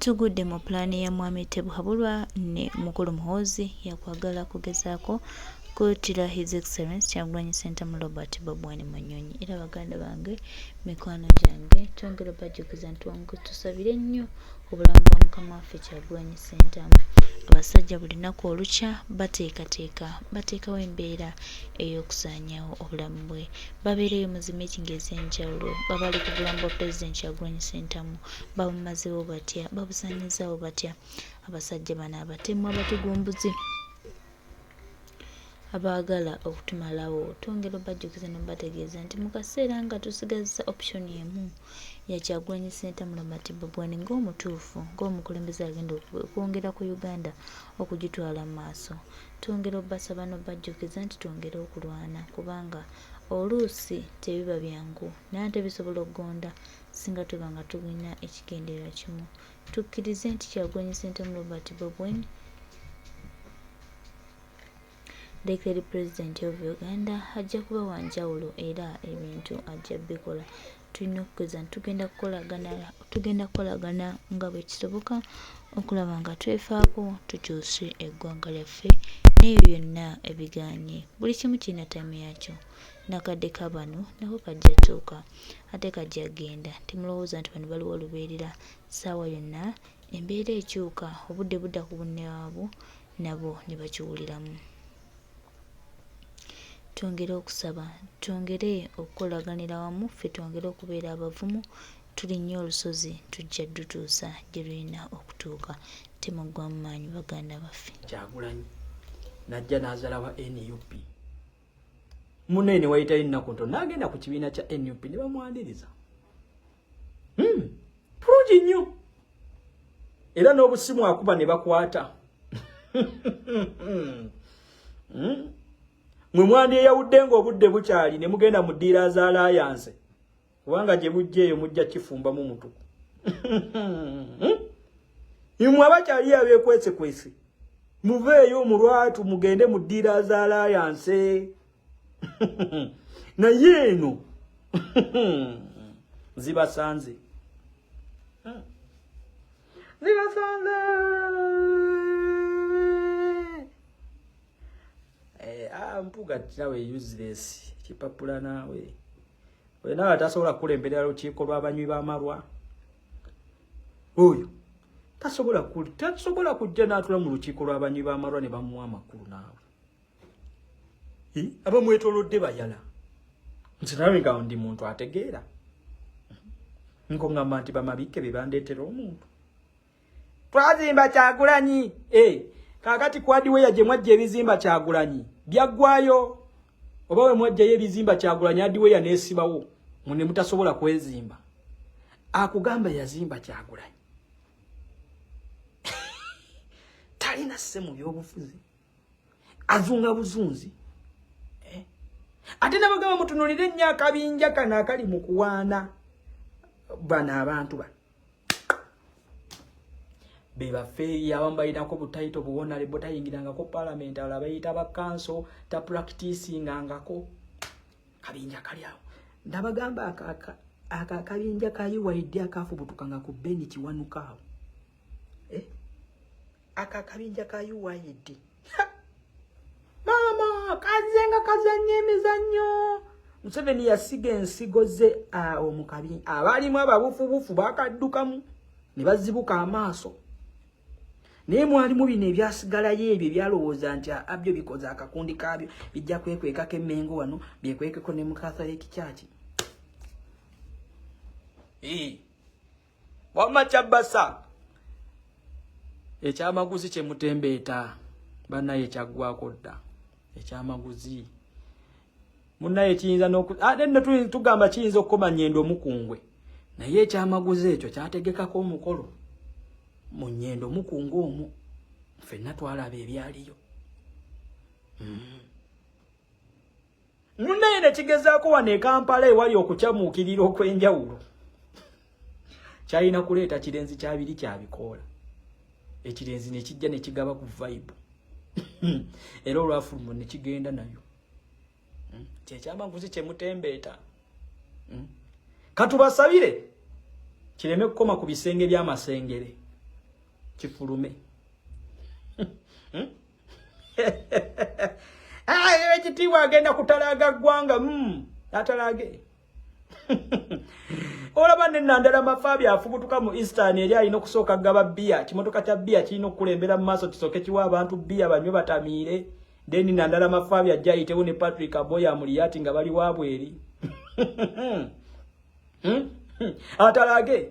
Tugudde mu pulaani ya Mwami Tebuhaburwa ne Mukulu Muhoozi yakwagala kugezaako kuttira His Excellence Kyagulanyi Ssentamu Robert Bobi Wine mu nnyonyi. Era baganda bange, mikwano gyange, twongera obajjukiza nti tusabire nnyo obulamu bwa mukama waffe Kyagulanyi Ssentamu. Abasajja buli lunaku olukya bateekateeka, bateekawo embeera ey'okusaanyaawo obulamu bwe. Babeereyo mu zi meeting ez'enjawulo, babale ku bulamu bwa Pulezidenti Kyagulanyi Ssentamu. Babumazeewo batya? Babusaanyizaawo batya? Abasajja bano abatemu abatugumbuzi abaagala okutumalawo twongera obajjukiza nobategeeza nti mu kaseera nga tusigazza option emu ya Kyagulanyi Ssentamu Robert Bobi Wine ng'omutuufu ng'omukulembeze agenda okwongera ku Uganda okugitwala mu maaso. Twongera obasaba nobajjukiza nti twongere okulwana kubanga oluusi tebiba byangu naye ate bisobola okugonda singa tuba nga tulina ekigendererwa kimu. Tukkirize nti Kyagulanyi Ssentamu Robert Bobi Wine Declared President of Uganda ajja kuba wa njawulo era ebintu ajja bikola. Tulina okukkiriza nti tugenda kukolagana nga bwe kisoboka okulaba nga twefaako tukyuse eggwanga lyaffe n'ebyo byonna ebigaanye. Buli kimu kirina time yakyo. Nakadde ka bano nako kajja tuuka ate kajja genda. Temulowooza nti bano baliwo lubeerera. Ssaawa yonna embeera ekyuka, obudde budda ku bunne waabwo nabo ne bakiwuliramu. Twongere okusaba, twongere okukolaganira wamu, ffe twongere okubeera abavumu, tulinnye olusozi tujja dutuusa gye lulina okutuuka. Temuggwamu maanyi baganda baffe. Kyagulanyi najja n'azala wa NUP munne ne wayitayo ennaku ntono n'agenda ku kibiina kya NUP ne bamwaniriza. Bulungi nnyo era n'obusimu akuba ne bakwata. Mwe mwandyeyawudde ng'obudde bukyali ne mugenda mu ddiira za alliance, kubanga gye bujja eyo mujja kifumbamu mutuku. Imwe abakyali abeekwesekwese muveeyo mu lwatu mugende mu ddiira za alliance. Naye eno zibasanze, zibasanze. Mpuga nawe useless kipapula naawe oyo nawe tasobola kukulemberera lukiiko lw'abanywi b'amalwa. Oyo tasobola kujja n'atula mu lukiiko lw'abanywi b'amalwa ne bamuwa amakulu. Naawe abamwetoolodde bayala nti nawe nga ndi muntu ategeera nkoŋŋamba nti bamabike be bandeetera omuntu. Twazimba Kyagulanyi. Kaakati kwadiweya gye mwajja ebizimba Kyagulanyi byaggwayo, oba we mwajjayo ebizimba Kyagulanyi adiweya n'esibawo mune mutasobola kwezimba. Akugamba yazimba Kyagulanyi talina sse mu byobufuzi, azunga buzunzi. Ate nabagamba mutunulire nnyo akabinja kano akali mu kuwaana bano abantu bano bebafeeyi abamu balinako butayito buwonalebo tayingirangako palamenti, abalala bayita bakanso tapracticingangako. Kabinja kali awo nabagamba aka akabinja ka UYD akafubutukanga ku Beni Kiwanuka awo. Aka akabinja ka UYD maama kazenga kazannya emizannyo. Museveni yasiga ensigo ze awo mu kabinja, abaalimu ababufubufu bakaddukamu ne bazibuka amaaso, naye mwalimu bino ebyasigalayo ebyo ebyalowooza nti abyo bikoze akakundi kaabyo bijja kwekwekako emmengo wano byekwekeko ne mu Catholic Church. Wamma kyabbasa ekyamaguzi kye mutembeeta bannaye kyaggwako dda. Ekyamaguzi munnaye kiyinza ate nno tugamba kiyinza okukoma Nyendo Omukungwe, naye ekyamaguzi ekyo kyategekako omukolo mu Nyendo Mukungwe omwo ffenna twalaba ebyaliyo. Munnaye ne kigezaako wano e Kampala ewali okukyamuukirira okw'enjawulo kyalina kuleeta kirenzi kyabiri kyabikoola, ekirenzi ne kijja ne kigaba ku vibe era olwafuluma ne kigenda nayo. Kyekyamaguzi kyemutembeeta katubasabire kireme kukoma ku bisenge by'amasengere. Kifulume. Hmm? Ah, ekitiibwa agenda kutalaaga ggwanga hmm, atalage olaba ne Nandala Mafaabi afubutuka mu Eastern eri alina okusooka gaba bbiya kimotoka kya bbiya kirina okukulembera mu maaso kisooke kiwa abantu bbiya banywe batamiire then Nandala Mafaabi ajja ayitewo ne Patrick Aboya Amuriat nga bali wabweri hmm? Atalage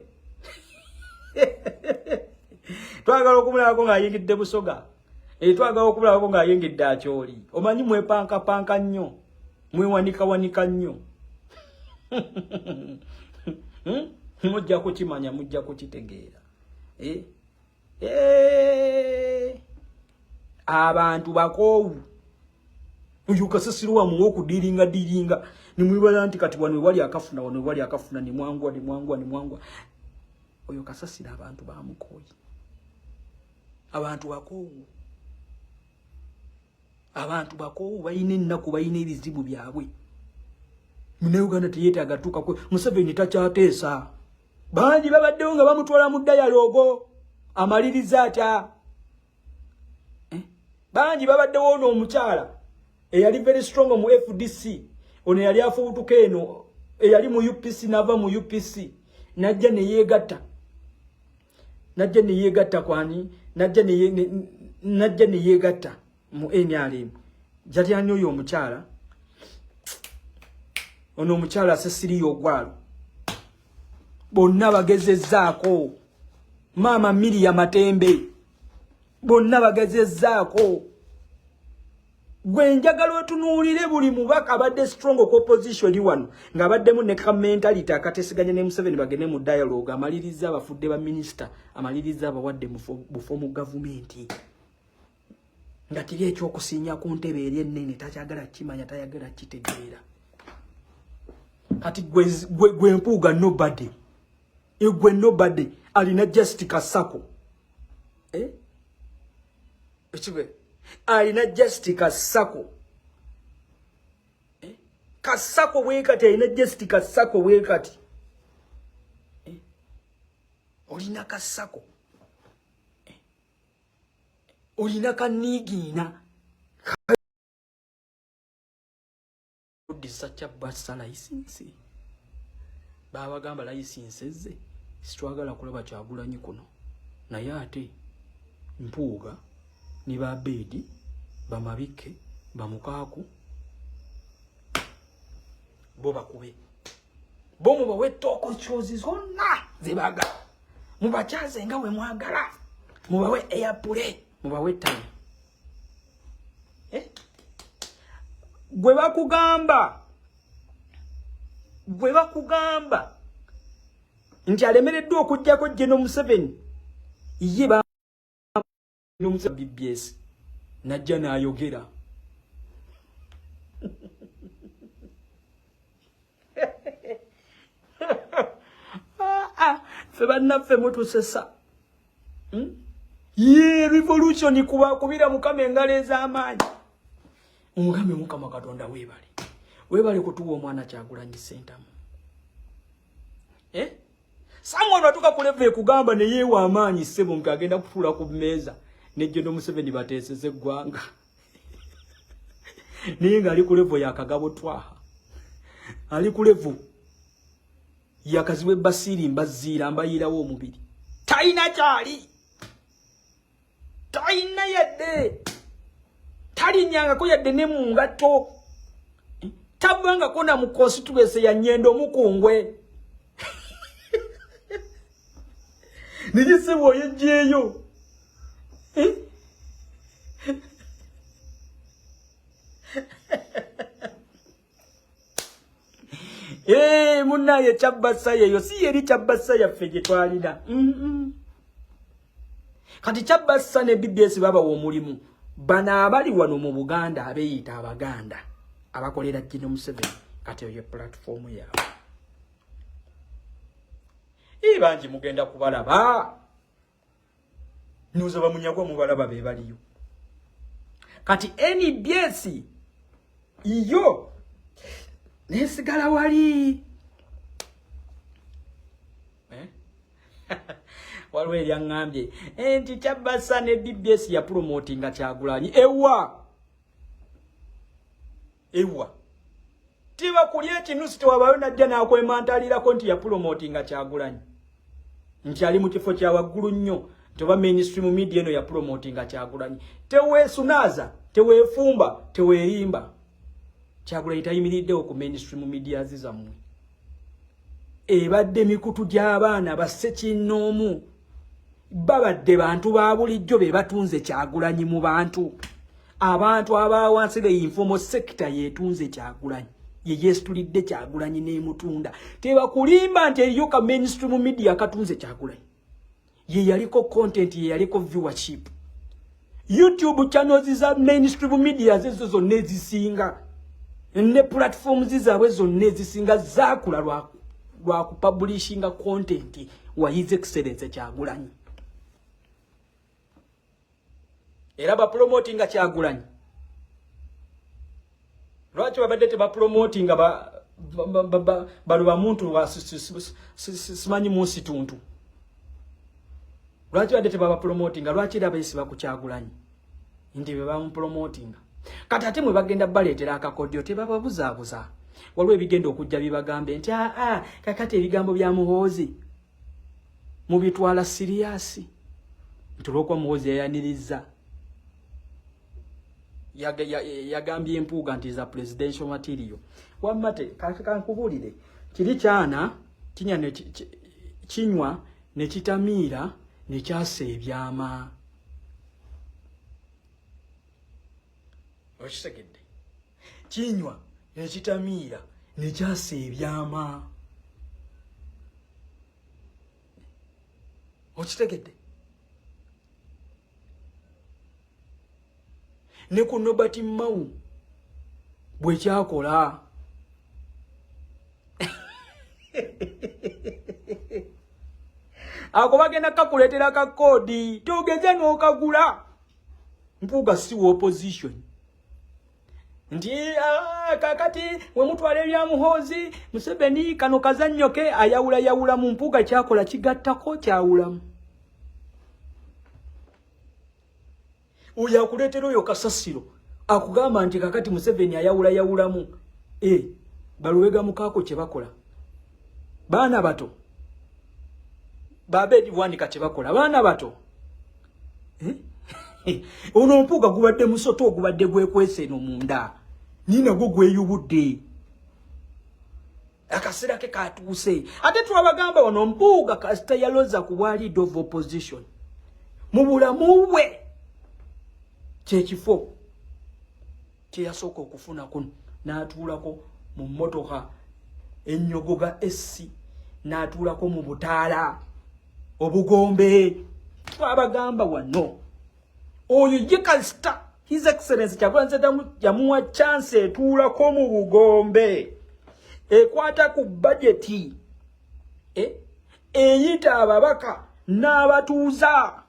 twagala okumulabako ng'ayingidde Busoga eh, twagala okumulabako ng'ayingidde Acholi omanyi mwepankapanka nnyo mwewanikawanika nnyo hmm? Mujja kukimanya mujja kukitegeera eh? Eh? Abantu bakoowu oyo kasasiro wamuwa okudiringa diringa nemwibala nti kati wano wewali akafuna wano wewali akafuna nemwanguwa nemwanguwa nemwanguwa oyo kasasiro abantu bamukooyi abantu bakoowu abantu bakoowu balina ennaku balina ebizibu byabwe munauganda teyetaaga tuuka kwe Museveni takyateesa bangi babaddewo nga bamutwala mu dayaloogo amaliriza atya eh? Bangi babaddewo ono omukyala eyali very strong mu FDC ono eyali afubutuka eno eyali mu UPC nava mu UPC najja neyeegatta najja neyeegatta kwani najja najja neyeegatta mu NRM jatyani oyo omukyala ono omukyala Cecilia Ogwalo bonna bagezezzaako maama Miria Matembe bonna bagezezzaako gwe njagala otunuulire buli mubaka abadde strong ku opposition wano ng'abaddemu ne ka mentality akatesiganya ne Museveni bagende mu dialogue amaliriza abafudde ba minisita amaliriza abawadde bufo mu gavumenti nga kiri ekyokusinya ku ntebe eri ennene takyagala kimanya tayagala kitegeera kati gwe Mpuuga nobody gwe nobody alina just kasako eh? Ekibe alina just kasako eh? Kasako bwekati alina just kasako bwekati eh? Olina kasako eh? Olina kanigiina kuddiza kyabasa layisinsi babagamba layisinsi ezze sitwagala kulaba Kyagulanyi kuno naye ate Mpuuga ne babeedi bamabikke bamukaaku bo bakube bo mubawe tokokyozi zonna zebagala mubakyaze nga we mwagala mubawe airplay mubawe time eh? Gwe bakugamba gwe bakugamba nti alemereddwa okuggyako General Museveni ye ba BBS najja n'ayogera ffe bannaffe mutusesa hmm? Ye revolution kuba kubira Mukama engalo ez'amaanyi omugambe Mukama Katonda weebale weebale kutuwa omwana Kyagulanyi Ssentamu eh? Someone atuka ku level ekugamba ne yeewa amaanyi ssebo nti agenda kutuula ku mmeeza ne General Museveni bateeseze eggwanga naye ng'ali ku level ya Kagabo Twaha ali ku level ya Kazibwe Basiiri mbaziira mbayiirawo omubiri talina kyali talina yadde talinyangako yadde ne mu ngatto tavangako na mu constituency ya Nyendo Mukungwe naye sebo oyejjeeyo eh? Eh, munnaye kyabbasa yeyo si yeri kyabbasa yaffe gye twalina kati kyabbasa ne BBS babawa omulimu bano abali wano mu Buganda abeeyita Abaganda abakolera General Museveni kati eyo platform yaabwe ii bangi mugenda kubalaba nuza bamunyagwa mubalaba be baliyo kati NBS iyo nesigala wali eh? Waliwo eryaŋŋambye eh, nti kyabasa ne BBS yapromotinga Kyagulanyi. Ewa ewa tibakulya ekinusi, tewabayo najja n'akwemantalirako nti yapromotinga Kyagulanyi, nti ali mu kifo kya waggulu nnyo, nti oba mainstream media eno yapromotinga Kyagulanyi. Teweesunaaza, teweefumba, teweerimba. Kyagulanyi tayimiriddewo ku mainstream media zammwe. Ebadde mikutu gy'abaana bassekinnoomu, babadde bantu ba bulijjo be batunze Kyagulanyi mu bantu, abantu aba wansi. The informal sector yetunze Kyagulanyi, ye yeesitulidde Kyagulanyi n'emutunda. Tebakulimba nti eriyo ka mainstream media katunze Kyagulanyi. Ye yaliko content, ye yaliko viewership. YouTube channels za mainstream media ezo zonna ezisinga ne platforms zaabwe zonna ezisinga zaakula lwa kupublishinga content wa His Excellence Kyagulanyi, era bapromotinga Kyagulanyi. Lwaki babadde tebapromotinga balo bamuntu simanyi munsi tuntu? Lwaki badde tebabapromotinga? Lwaki era beesiba ku Kyagulanyi nti be bamupromotinga? Kati ate mwe bagenda baleetera akakodyo, tebababuzaabuza. Waliwo ebigenda okujja bibagambe nti aa, kakati ebigambo bya Muhoozi mubitwala serious, nti olwokuba Muhoozi yayaniriza, yagambye Empuuga nti za presidential material. Wamma te kankubuulire, kiri kyana kinya kinywa nekitamiira nekyasa ebyama. Okitegedde? Kinywa nekitamiira nekyasa ebyama. Okitegedde? Ne ku Nobert Mao bwekyakola, ako bagenda kakuleetera ka koodi, togeze n'okagula. Mpuuga si wa opposition nti ah, kakati wemutwala ebya Muhoozi, Museveni kano kazannyo ke ayawulayawulamu. Mpuuga kyakola kigattako, kyawulamu. Oyo akuleetera oyo kasasiro akugamba nti kakati Museveni ayawulayawulamu. E baluwega mukaako kye bakola, baana bato babedi bwanika kye bakola, baana bato eh? Ono Mpuuga gubadde musoto ogubadde gwekwesa eno munda, ni nagwo gweyubudde, akaseera ke katuuse. Ate twabagamba wano, Mpuuga kasita yaloza ku bwa leader of opposition mu bulamu bwe, kyekifo kyeyasooka okufuna kuno, n'atuulako mu mmotoka ennyogoga essi, n'atuulako mu butaala obugombe. Twabagamba wano, oyo ye kasita His Excellence Kyagulanyi yamuwa chance etuulako mu bugombe, ekwata ku bajeti, eh, eyita ababaka n'abatuuza,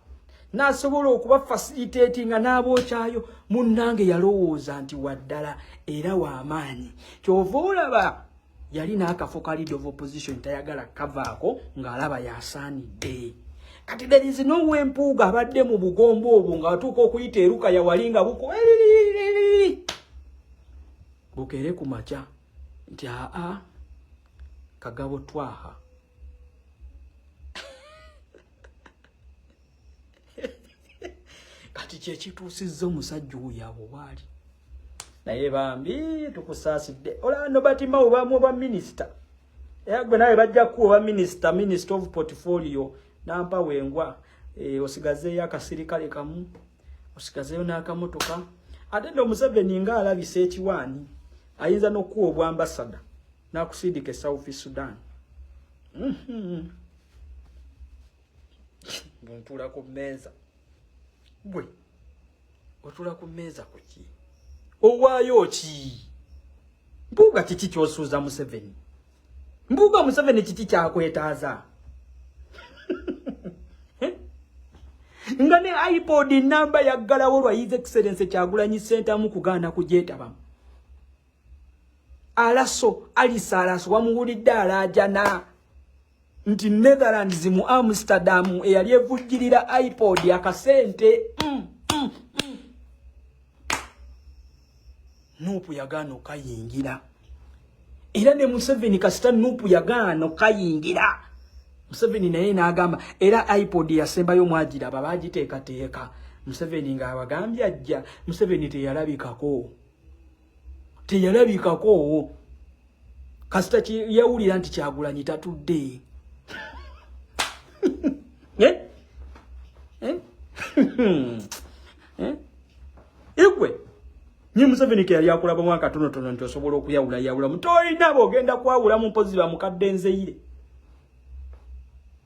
n'asobola okuba facilitatinga n'abookyayo. Munnange yalowooza nti waddala era w'amaanyi. Kyova olaba yali n'akafo ka leader of opposition tayagala kavaako ng'alaba yasaanidde. Kati there is no way Mpuuga abadde mu bugombo obwo ng'atuuka okuyita eruka yawali nga buko bukeere ku makya nti aa, Kagabo twaha. Kati kyekituusizza omusajja oyo abo waali. Naye bambi tukusaasidde. Olaba Nobert Mao bamu oba minisita, era gwe nawe bajja kuwa oba minisita, minister of portfolio nampa wengwa e, osigazeeyo akasirikale kamu, osigazeeyo n'akamotoka. Ate nno Museveni nga alabisa ekiwaani, ayinza n'okuwa obwambasada n'akusindika e South Sudan. Buntuula ku mmeeza, gwe otula ku mmeeza kuki? Owaayo ki? Mpuuga kiki kyosuuza Museveni? Mpuuga, Museveni kiki kyakwetaaza nga ne iPod namba yaggalawo lwa His Excellence Kyagulanyi Ssentamu kugaana kugyetabamu? Alaso alisa alaso, wamuwulidde alaajana. Nti Netherlands mu Amsterdam eyali evujjirira iPod akasente. Nuupu yagaana okayingira, era ne Museveni kasita Nuupu yagaana okayingira, Museveni naye n'agamba. Era iPod yasembayo mwagiraba, bagiteekateeka, Museveni ng'abagambye ajja. Museveni teyalabikako, teyalabikako. Kasita yawulira nti Kyagulanyi tatudde. Eh? Eh? Eh? Igwe nye Museveni ke yali akulabamu akatonotono nti osobola okuyawulayawulamu, tolina bwogenda kwawulamu mpozi bamukadde nzeyire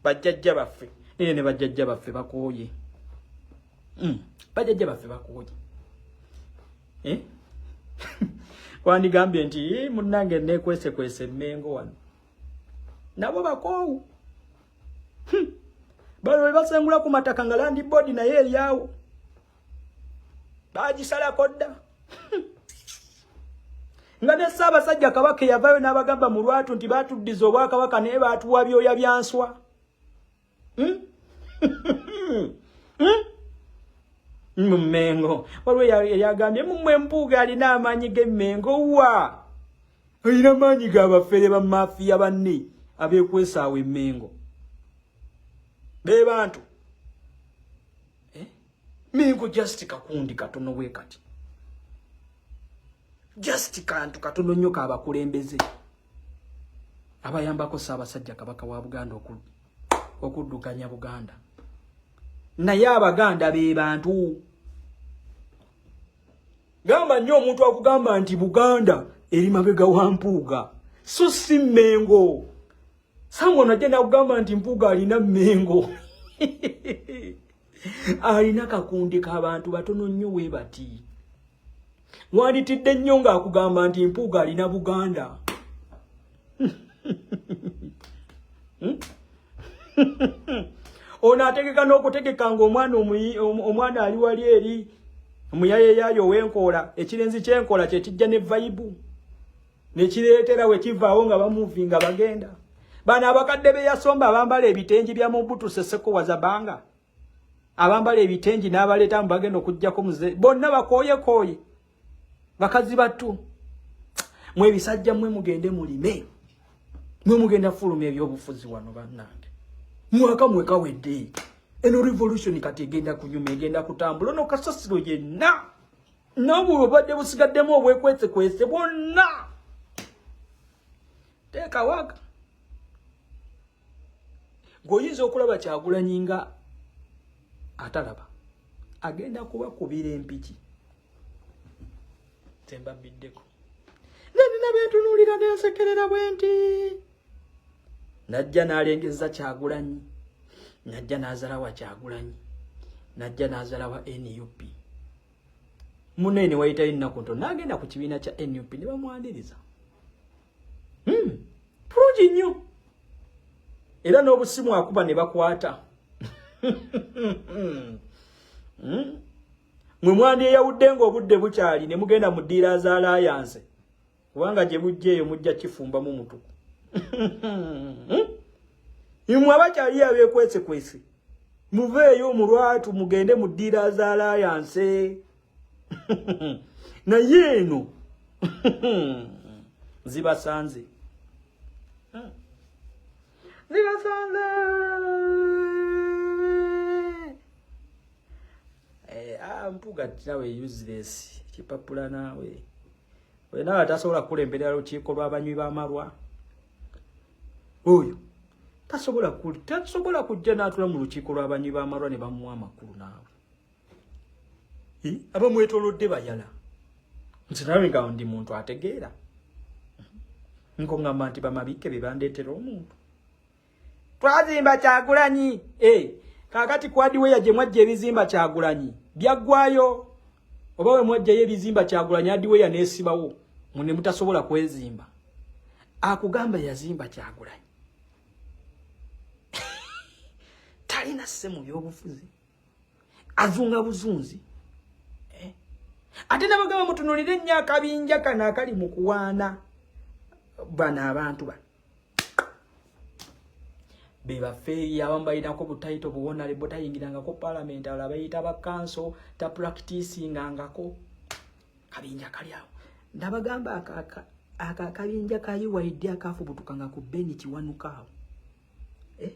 bajjajja baffe. Naye ne bajjajja baffe bakooye. Bajjajja baffe bakooye. Eh? Wandigambye nti munnange neekwesekwese emmengo wano, nabo bakoowu. Bano bwe basengula ku mataka nga land board naye eryawo bagisalako dda, nga ne Ssaabasajja Kabaka eyavayo n'abagamba mu lwatu nti batuddiza obwakabaka naye baatuwa byoya bya nswa. Hmm? Hmm? Mu Mmengo waliwo eyagambye mumwe Mpuuga alina amaanyi g'Emmengo, wa alina amaanyi g'abafere bamafiya banne abeekwesaawo Emmengo be bantu. Eh? Mengo just kakundi katono bwe kati, just kantu katono nnyo k'abakulembeze abayambako Ssaabasajja Kabaka wa Buganda okuddukanya Buganda. Naye Abaganda be bantu. Gamba nnyo omuntu akugamba nti Buganda eri mabega wa Mpuuga, so si Mmengo. Sangwa najja nakugamba nti Mpuuga alina Mmengo, alina kakundi k'abantu batono nnyo we bati. Wanditidde nnyo ng'akugamba nti Mpuuga alina Buganda. Hmm? Ono ategeka n'okutegeka ng'omwana omwana ali wali eri omuyayeyayo ow'enkoola, ekirenzi ky'enkola kyekijja ne vibe nekireetera wekivaawo nga bamuvi nga bagenda. Bano abakadde be yasomba abambala ebitengi bya Mobutu Seseko Wazabanga, abambala ebitengi n'abaleeta mu bagenda okuggyako muze, bonna bakooyekooye bakazi battu. Mwe ebisajja mmwe mugende mulime, mwe mugenda fuluma ebyobufuzi wano. Bannange, mwaka mwekawedde, eno revolution kati egenda kunyuma, egenda kutambula. Ono kasasiro yenna n'obulwa obadde busigaddemu obwekwesekwese bwonna teekawaka ng'oyinza okulaba Kyagulanyi nga atalaba agenda kubakubira empiki tembabiddeko. Nenina bentunuulira nensekerera bwe nti najja n'alengeza Kyagulanyi, najja n'azalawa Kyagulanyi, najja n'azalawa NUP. Munene wayitayo ennaku ntono n'agenda ku kibiina kya NUP ne bamwaniriza. Bulungi nnyo, era n'obusimu akuba ne bakwata. Mwe mwandyeyawudde ng'obudde bukyali ne mugenda mu ddiira za alliance, kubanga gye bujja eyo mujja kifumbamu mutuku. Imwe abakyali abekwesekwese, muveeyo mu lwatu mugende mu ddiira za alliance, naye eno zibasanze, zibasanze. Eh, ah, Mpuga nawe useless kipapula naawe wenawe tasobola kukulemberera lukiiko lw'abanywi b'amalwa. Oyo tasobola kujja n'atula mu lukiiko lw'abanywi b'amalwa ne bamuwa amakulu. Naawe abamwetolodde bayala. Nti nawe nga ndi muntu ategeera, nkoŋŋamba nti bamabike be bandeetera omuntu twazimba Kyagulanyi. Eh, kakati kwadiweya gye mwajja ebizimba Kyagulanyi byaggwayo, oba we mwajjayo ebizimba Kyagulanyi adiweya n'esibawo mune mutasobola kwezimba. Akugamba yazimba Kyagulanyi talina sse mu byobufuzi, azunga buzunzi. Eh? Ate nabagamba mutunulire ennyo akabinja kano akali mu kuwaana bano abantu bano. Bebafeeyi abamu balinako butayito buwonalebo, tayingirangako palamenti, abalala bayita bakanso, tapracticingangako. Kabinja kali awo, ndabagamba aka akabinja ka UYD akafubutukanga ku Beni Kiwanuka awo, eh?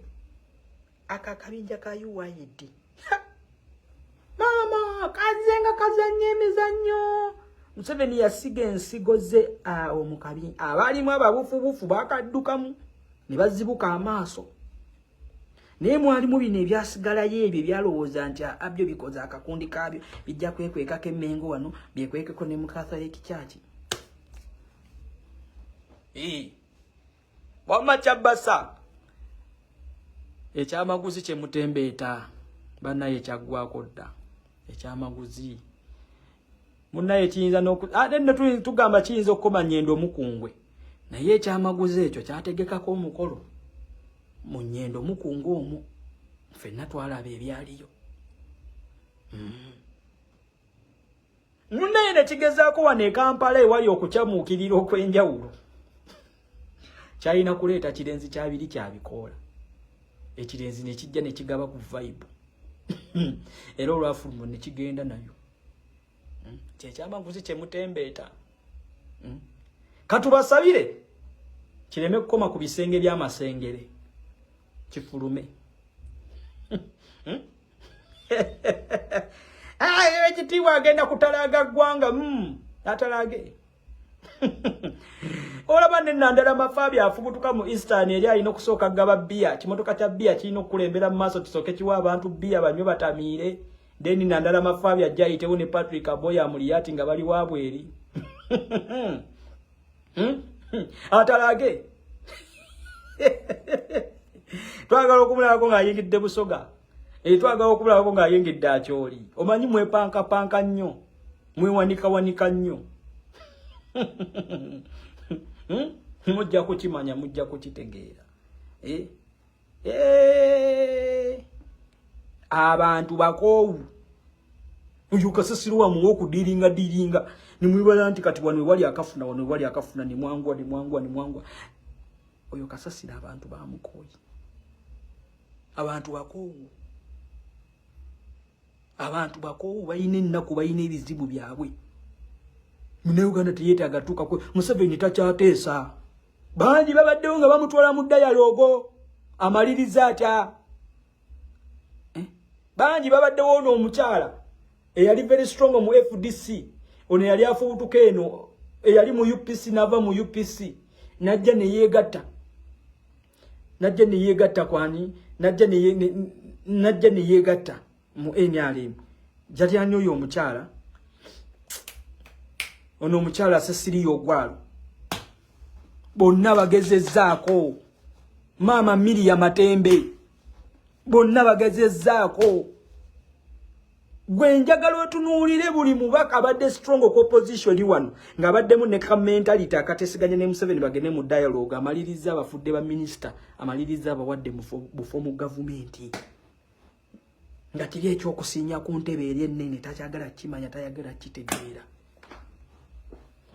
Aka akabinja ka UYD, maama, kazenga kazanya emizannyo. Museveni yasiga ensigo ze awo mu kabi, abalimu ababufubufu bakaddukamu ne bazibuka amaaso. Naye mwalimu bino ebyasigalayo, ebyo ebyalowooza nti abyo bikoze akakundi kaabyo, bijja kwekwekako emmengo wano, byekwekeko ne mu Catholic Church. Wamma kyabbasa ekyamaguzi kyemutembeeta bannaye kyaggwako dda. Ekyamaguzi munnaye kiyinza ate nno tugamba kiyinza okukoma Nyendo Mukungwe, naye ekyamaguzi ekyo kyategekako omukolo mu Nyendo Mukungwe omwo, ffenna twalaba ebyaliyo. Munnaye ne kigezaako wano e Kampala ewali okukyamuukirira okw'enjawulo, kyalina kuleeta kirenzi kyabiri kyabikoola. Ekirenzi ne kijja ne kigaba ku vibe, era olwafuluma ne kigenda nayo. Kyekyamaguzi kyemutembeeta. Katubasabire kireme kukoma ku bisenge by'amasengere, kifulume. Ah, ekitiibwa agenda kutalaaga ggwanga, atalage. Olaba ne Nandala Mafaabi afubutuka mu Eastern eri, alina okusooka gaba bbiya. Kimotoka kya bbiya kirina okukulembera mu maaso, kisooke kiwa abantu bbiya banywe batamiire, then Nandala Mafaabi ajja ayitewo ne Patrick Aboya Amuriat nga bali wabweri. Hmm? Atalage twagala okumulabako ng'ayingidde Busoga, e, twagala okumulabako ng'ayingidde Akyoli. Omanyi mwepankapanka nnyo, mwewanikawanika nnyo. Hmm? Mujja kukimanya, mujja kukitegeera. Eh? Eh! Abantu bakoowu. Oyo kasasiro wamuwa okudiringa diringa nimwibala nti kati wano wali akafuna, wano wali akafuna, nimwanguwa, nimwanguwa, nimwanguwa. Oyo kasasiro abantu bamukooyi, abantu bakoowu, abantu bakoowu, balina ennaku, balina ebizibu byabwe. Munauganda teyeetaaga tuukako. Museveni takyateesa. Bangi babaddewo nga bamutwala mu dialogue, amaliriza atya? Eh? Bangi babaddewo. Ono omukyala eyali very strong mu FDC, ono eyali afubutuka eno, eyali mu UPC nava mu UPC najja neyeegatta, najja neyeegatta kwani, najja neyeegatta mu NRM. Jali ani oyo omukyala? Ono omukyala Cecilia Ogwalo. Bonna bagezezzaako. Maama Miria Matembe, bonna bagezezzaako. Gwe njagala otunuulire buli mubaka abadde strong ku opposition wano ng'abaddemu ne ka mentality akatesiganya ne Museveni bagende mu dialogue, amaliriza abafudde ba minisita, amaliriza abawadde bufo mu gavumenti, nga kiri ekyokusinya ku ntebe eri ennene takyagala kimanya, tayagala kitegeera.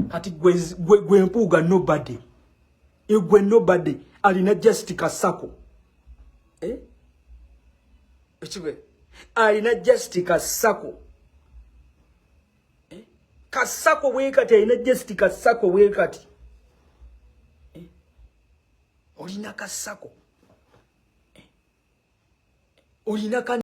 Kati gwe Mpuuga, nobody, gwe nobody alina just kasako, eh? Ekigwe alina just kasako, eh? Kasako bwekati alina just kasako bwekati, eh? Olina kasako, eh? Olina ka